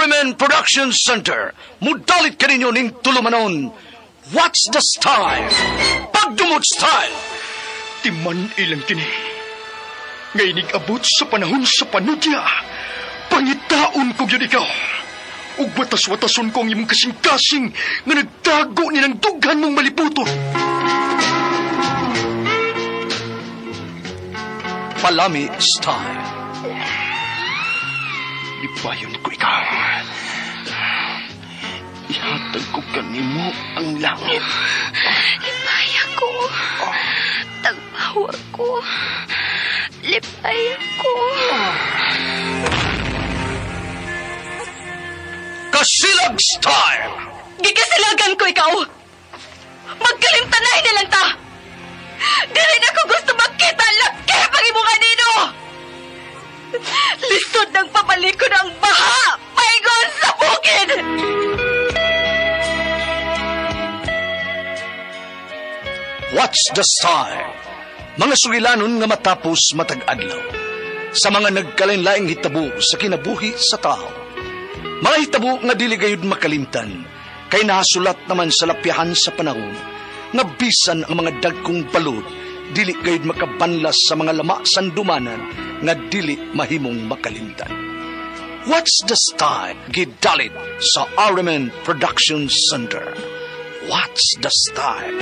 RMN Production Center, mudalit kaninyo ning tulumanon. What's the style? Pagdumot style! Timan ilang kini. Ngay abot sa panahon sa panudya. Pangitaon ko gyud ikaw. Ug watas-watason ko ang imong kasing-kasing nga nagtago ni ng dughan mong maliputon. Palami style. Lipayon ko ikaw. Ihatag ko kanimo ang langit. Lipaya ko. Tagpawa ko. Lipaya ko. Kasilag style! Gigasilagan ko ikaw! Magkalimtanay na lang ta! Dili na ko gusto makita laki pag imong anino! Lisod ng pabalikon ang baha! Paingon sa bukid! What's the style? Mga sugilanon nga matapos matag adlaw. Sa mga nagkalain-laing hitabo sa kinabuhi sa tao. Mga hitabo nga dili gayud makalimtan, kay nahasulat naman sa lapyahan sa panahon, nga bisan ang mga dagkong balod, dili gayud makabanlas sa mga lama sandumanan nga dili mahimong makalimtan. What's the style? Gidalit sa RMN Production Center. What's the style?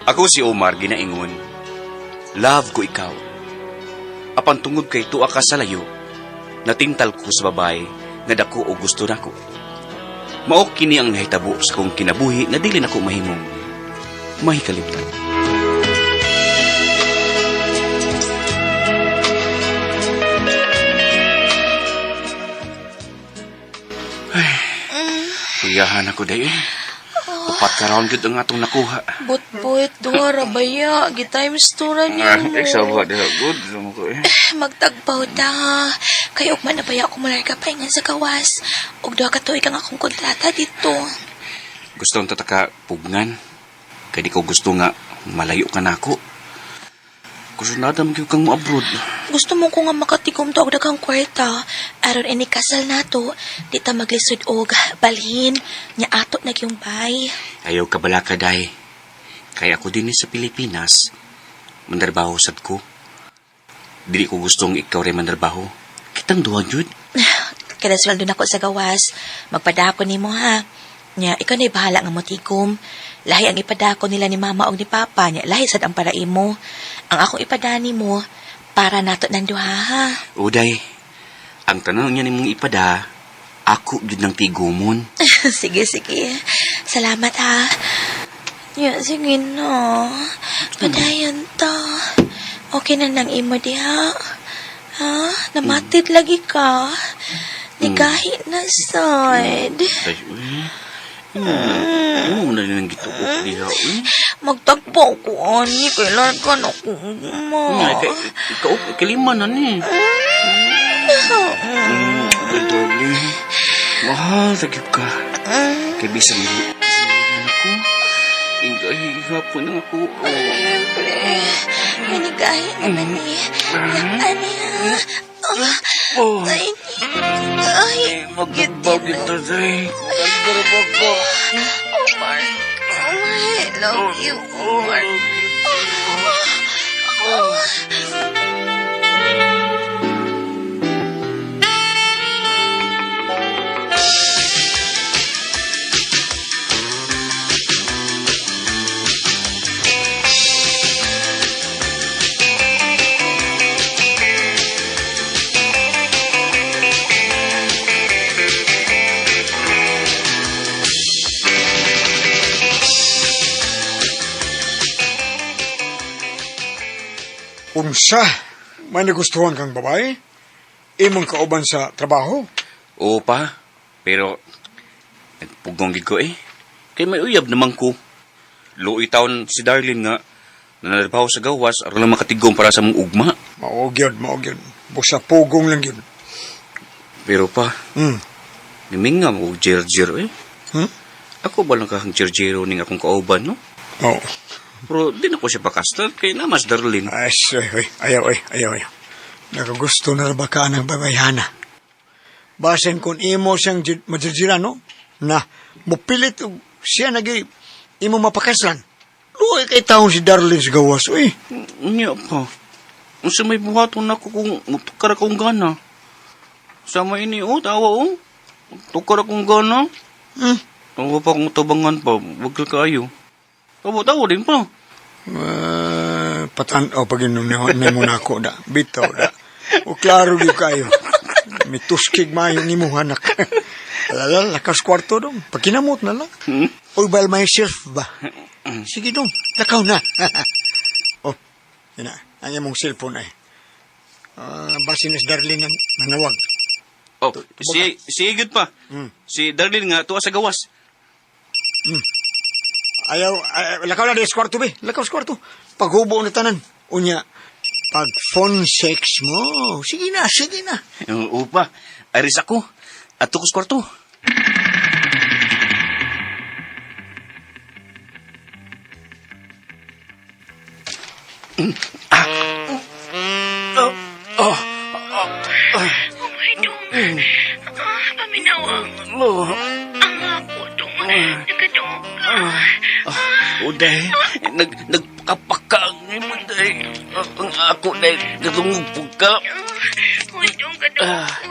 Ako si Omar ginaingon. Love ko ikaw. Apan tungod kay tuwa ka sa layo, natintal ko sa babae nga dako o gusto nako. Mao kini ang nahitabo sa kong kinabuhi nga dili nako mahimong mahikalimtan. Ay, kuyahan ako dayon. Upat ka round gyud ang atong nakuha. Butboy, duha ra baya. Gi-times two ra niyo. Sawa diha good ko eh. Magtagbaw ta. Kay ugma na baya ako mular ka paingan sa gawas. Ug duha ka tuig ang akong kontrata dito. Gusto ang tataka pugnan. Kay di ko gusto nga malayo ka nako. Gusto na adam gyud kang mo-abroad. Gusto mo ko nga makatikom to og daghang kwarta. Aron ini kasal nato, di ta maglisod og balhin nya ato na gyung bay. Ayaw ka bala ka day. Kay ako din sa Pilipinas. Mandarbaho sad ko. Dili ko gustong ikaw rin mandarbaho. Kitang duha gyud. Kada sweldo nako sa gawas, magpadako nimo ha. Nya ikaw na bahala nga motigom. Lahi ang ipadako nila ni mama og ni papa nya lahi sad ang para imo. Ang akong ipadani mo para nato nang duha ha. Uday, ang tanan niya nimong ipada, ako gyud ng tigumon. Sige, sige. Salamat ha. Nya, sige na. Padayon ta. Okay na nang imo diha. Ha? Namatid lagi ka. Nigahi na sad. Ay, uy. Mm. na rin ang gituok diha, uy. Magtagpo ko, ani. Kailan ka na kung ma. Ay, kay, ikaw, ikalima na ni. Ay, darling. Mahal, tagip ka. Kay bisan mo. Ako. Ingay, na ako. Oh. Siyempre. Manigahi naman eh. Ani ha? Oh. Ay, ay. Magtagbaw kita, day. Nagdarabag ko. Omar. Omar, I love you, Omar. Unsa? May nagustuhan kang babae? Imong kauban sa trabaho? Oo pa, pero nagpugong gid ko eh. Kay may uyab naman ko. Luoy taon si Darlene nga nanarbaho sa gawas aron lang makatigom para sa mong ugma. Mao gyud, mao gyud. Busa pugong lang gyud. Pero pa, niminga mo og jerjer eh. Hmm? Ako ba lang kahang jerjero ning akong kauban, no? Oo. Pero di na ko siya pakaslan kay namas Darlene. Ay, ay, ayaw, ay, ayaw, ayaw. Nakagusto na ba ka ng babayhana? Basin kung imo siyang majirjiran, no? Na, mupilit, og siya nagi, imo mapakaslan. Luoy kay taon si Darlene sa gawas, uy. Unya pa. Unsa may buhaton nako kung mutukar akong gana. Sama ini oh, tawa oh. Tukar akong gana. Hmm? Tawa pa akong tabangan pa, wag ka kaayo. Tawa tawa din pa. Patan-aw pag inom ni mo na ako, da. Bitaw, da. O klaro di kayo. Mituskig mayo ni mo, anak. Alala, lakas kwarto dong. Pakinamot na lang. Hmm? All by myself ba? Sige dong, lakaw na. Oh, yun na. Ang imong cellphone ay. Basin is Darlene ang nanawag. Oh, si si Igid pa. Hmm. Si Darlene nga tuwa sa gawas. Ayaw, ay, lakaw na di sa kwarto, be. Lakaw sa kwarto. Paghubo na tanan. Unya, pag phone sex mo. Sige na, sige na. Oo pa. Aris ako. Ato ko sa kwarto. Oh my dong. Ah, paminaw. Ang ako dong. Nagkadungog ka. Uday, nagpakapaka ang imo, day. Ang ako, day, natungog po ka. Uy, dong, kadungog ko.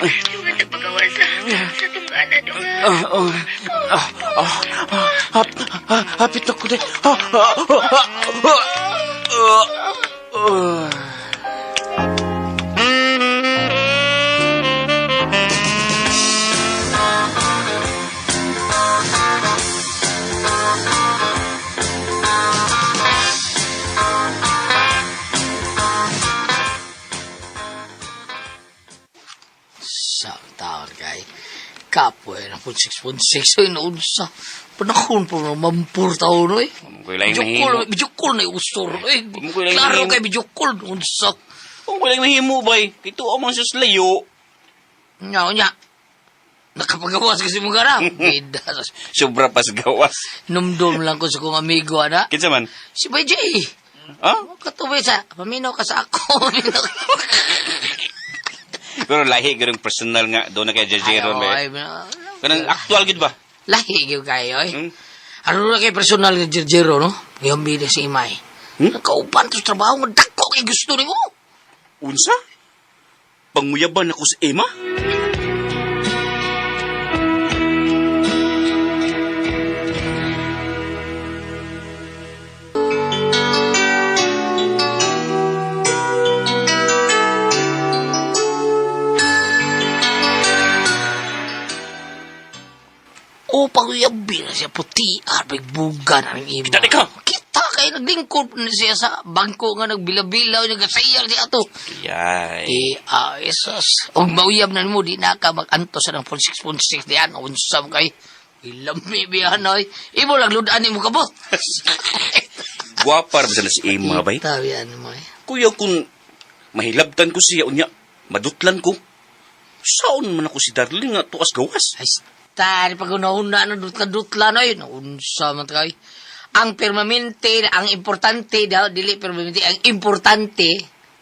Dong, sa pagawa sa tunggana, dong. Ah, oh, ah, ah, ah, hap, ah, hapit ako, day. Ah, ah, ah, ah, ah, ah. Sa taon kay kapoy na po 6.6 ay naunsa. Panahon po na mampur taon oy. Kung laing nahimo. Bijukol na usor oy. Kung laing Klaro nahimo. kay bijukol unsa. Kung walang nahimo, bay. Kito ang mga layo. Nya nya. Nakapagawas kasi mo gara. Bida. Sobra pa sa gawas. Numdum lang ko sa kong amigo ana. Kinsa man? Si Bay J. Ha? Katubi sa paminaw ka sa ako. Paminaw ka. Pero lahi ganung personal nga doon na kay Jajero Ay, bay. Kanang actual gid ba? Lahi gyud kayo eh. Hmm? Ano na kay personal nga Jerjero, no? Ngayon bida si Imay. Hmm? Nakaupan to sa trabaho nga dako kay gusto nimo. Unsa? Panguyaban ako sa Emma? O panguyabi na siya puti arbay buga na ng ima. Kita di ka! Kita kay naglingkod na siya sa bangko nga nagbilabilaw nagasayal siya ato. Yay. Di ah, esos. Og mauyab na nimo di na ka mag-anto sa ng 6.6 diyan unsa man kay ilami biyan oy. Imo lang ludan nimo kabot. Gwapa ra ba sana si Emma bay? Kita biyan mo eh. Kuya kung mahilabtan ko siya unya, madutlan ko. Saon man ako si Darling nga tuas gawas. Ay, tari pag una-una na dutla-dutla na yun. Unsa man kay. Ang permanente, ang importante daw, dili permanente, ang importante,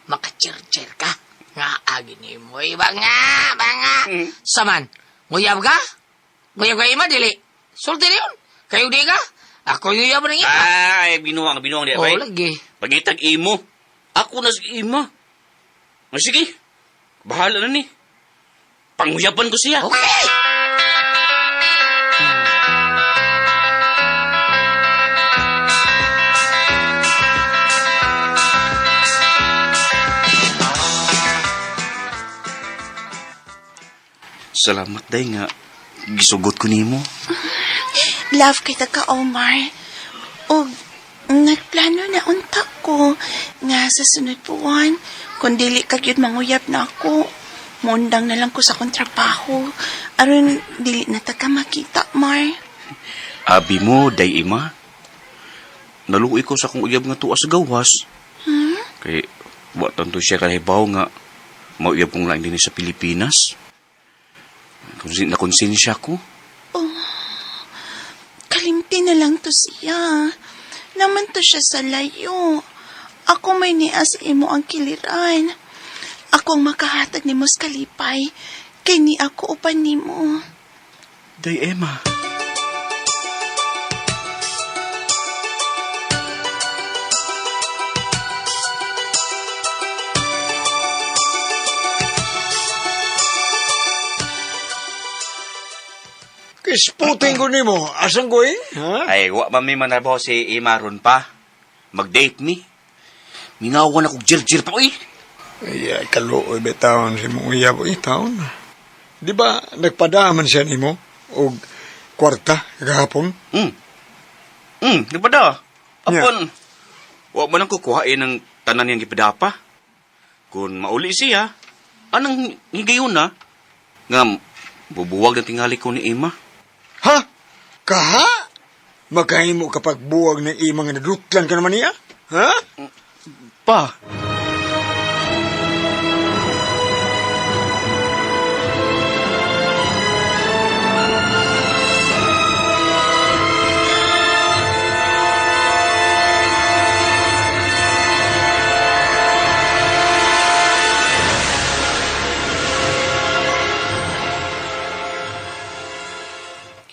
makachir-chir ka. Nga, agi ni mo. Iba nga, ba nga. Saman, nguyab ka? Nguyab ka ima, dili. Sulti na yun. Kayo di ka? Ako yung uyab ng ima. Ay, binuang, binuang di Oh, bay. lagi. Pagitag imo. Ako na si Emma. Ah, sige, bahala na ni. Panguyaban ko siya. Okay! Salamat day nga gisugot ko nimo. Love kita ka, Omar. O, nagplano na unta ko nga sa sunod buwan, kung dili ka gyud manguyab na ako. Muundang na lang ko sa akong trabaho. Aron, dili na ta ka makita, Mar. Abi mo, day ima. Naluoy ko sa akong uyab nga tuwa sa gawas. Kay, wa tanto siya kalahibaw nga mauyab kong laing din sa Pilipinas. Nakonsensya ko. Kalimti na lang to siya. Naman to siya sa layo. Ako may niya sa imo ang kiliran. Ako ang makahatag ni Mos Kalipay. Kay ni ako upan nimo. Day Emma. Kisputing ko nimo, asan ko eh? Ha? Ay, wa man may manarbaho si Emma ron pa. Mag-date mi. Minawan ako jir-jir pa, uy. Ay, kaluoy ba taon si mong uyab eh, taon. Di ba nagpadaman siya nimo og kwarta kagahapon? Di ba da? Apon, wa man ang kukuhain ng tanan niyang gipadapa. Kung mauli siya, anong higayon na? Nga, bubuwag na tingali ko ni Emma. Ha? Kaha? Makahimo kapag buwag ng imang nadutlan ka naman niya? Ha? Pa!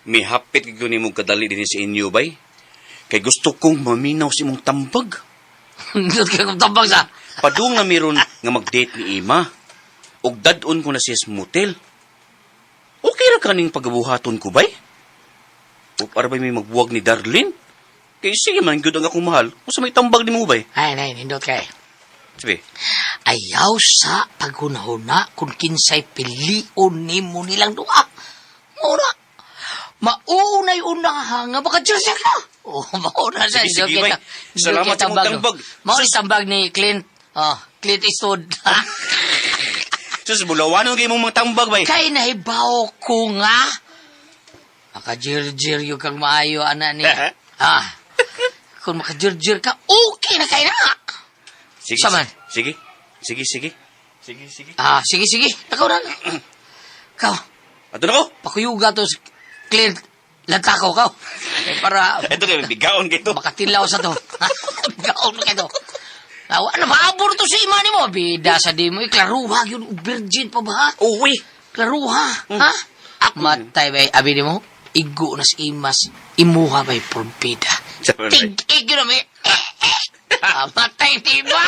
Mihapit gyud nimo kadali dinhi sa inyo bay. Kay gusto kong maminaw sa imong tambag. Nindot ka kong tambag sa. Padung na meron nga mag-date ni Ima. Og dad-on ko na siya sa motel. Okay ra kaning pagabuhaton ko bay? O para ba may magbuwag ni Darlene? Kay sige man gyud ang akong mahal. Usa may tambag nimo bay? Ay, nay, nindot kay. Sabi, Ayaw sa paghunahuna kung kinsay pilion nimo nilang duha. Mura. Maunay unaha nga baka Diyos ka. Oh, mauna sa Sige, sige, bay. Salamat sa imong tambag. Mauna tambag ni Clint. Oh, Clint Eastwood. Sus, bulawan ang imong mga tambag bay. Kay nahibaw ko nga. Makajirjir yung kang maayo, ana niya. Ah. Kung makajirjir ka, okay na kay na. Sige, Saman. sige. Sige, sige. Sige, sige. Ah, sige, sige. Takaw na. Kaw, Ato na ko. pakuyuga to si Clint. Lantakaw kaw. Eh, para Ito kay bigaon kay to. makatilaw sa to. Gaon ka to. Awa, ano ba? Abor to sa ima nimo. Bida sa di mo. Eh, klaruha yun. Virgin pa ba? Uwi. Klaruha. Ha? Matay ba? Abi nimo? Igo na sa imas. Imuha ba'y purbida. Sabi, Tig-ig na may. Ah, matay di ba?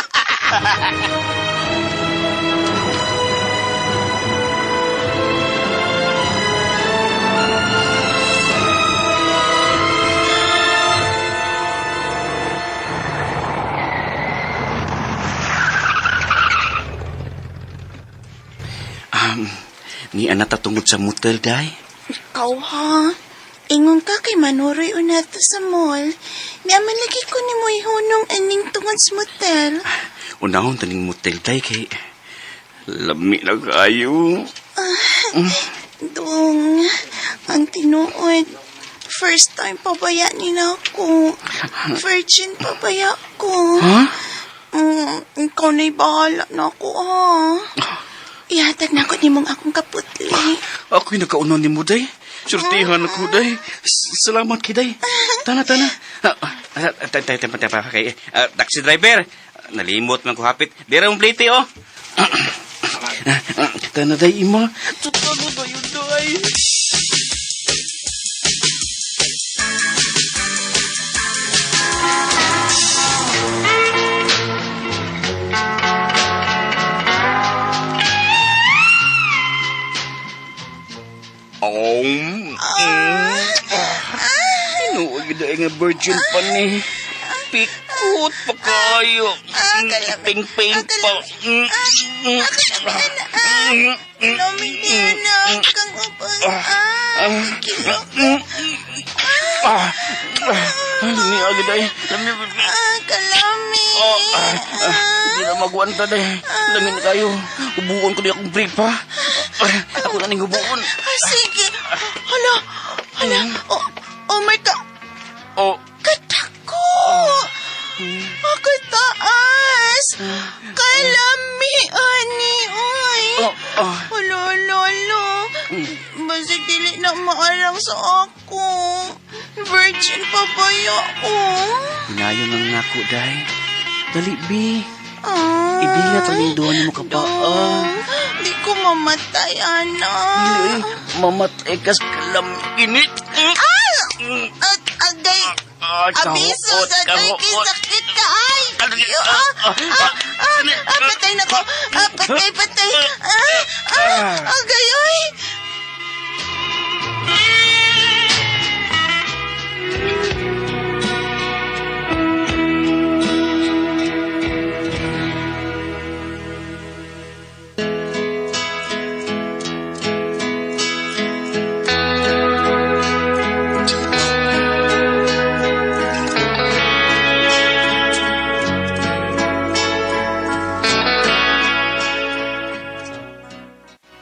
Ni anak tungod sa motel, day. Ikaw ha? Ingon ka kay Manuroy unato sa mall. Niaman lagi ko ni mo ihunong aning tungod sa motel. Unahon taning motel, day, kay lami na kayo. Dong, ang tinuod. First time pabaya ni na ako. Virgin pabaya ko. Ha? Ikaw na'y bahala na ako, ha? Ihatag na ako ni mong akong kaputli. Ako'y nagkaunan ni mo, day. Surtihan ako, day. Salamat kay day. Tana, tana. Tay, tay, tay, kay taxi driver. Nalimot man ko hapit. Dira mong plate, oh. Tana, day, ima. Tutano na yun, day. Tinuod gyud nga virgin pa ni. Pikot pa kayo. Ping-ping pa. Lamig niya na. Kang upang. Kilo. Ni agad ay. Kalami. Di na na magwanta day. Lamin na kayo. Hubuon ko di akong break pa. Ako na ning hubuon. Ah, sige. Hala, hala. Oh, oh my God. Oh, Katako! Ako taas! Kalami, ani, oy! oh, oh. Hala, hala, hala. Basig dili na maarang sa ako. Virgin pa ba ako? Hinayon lang nako, day. Dali, bi. Ay, Ibilat ang iyong duha nimo ka pa. Dong, di ko mamatay, ana. Dili, mamatay kas kalam init. Ah! At agay, Ah, abiso kahuot, sa tay kahuot. sakit ka ay. Ah, ah, ah, ah, patay na ko. Ah, patay, patay. Ah, ah, agay, ay.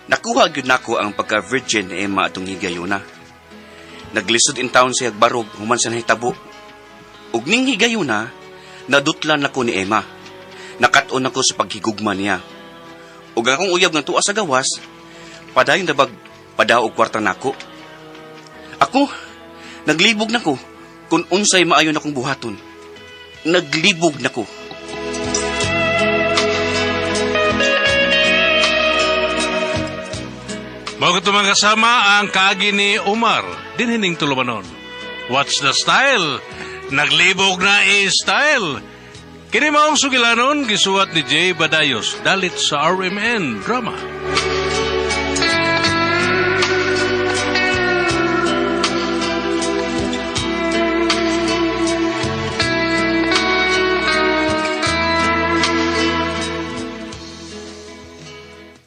Nakuha gyud nako ang pagka-virgin ni Emma atong higayuna. Naglisod in town siya barog human sa nahitabo. Ug ning higayuna, nadutlan nako ni Emma. Nakat-on ako sa paghigugma niya. Ug akong uyab nga tuwa sa gawas, padayon dabag padaog kwarta nako. Ako, naglibog nako kung unsay maayo nakong buhaton. Naglibog nako. Mao kato mga kasama ang kaagi ni Omar, dinhining tulumanon. What's the style? Naglibog na i-style. Kini maong sugilanon, gisuwat ni Jay Badayos, dalit sa RMN Drama.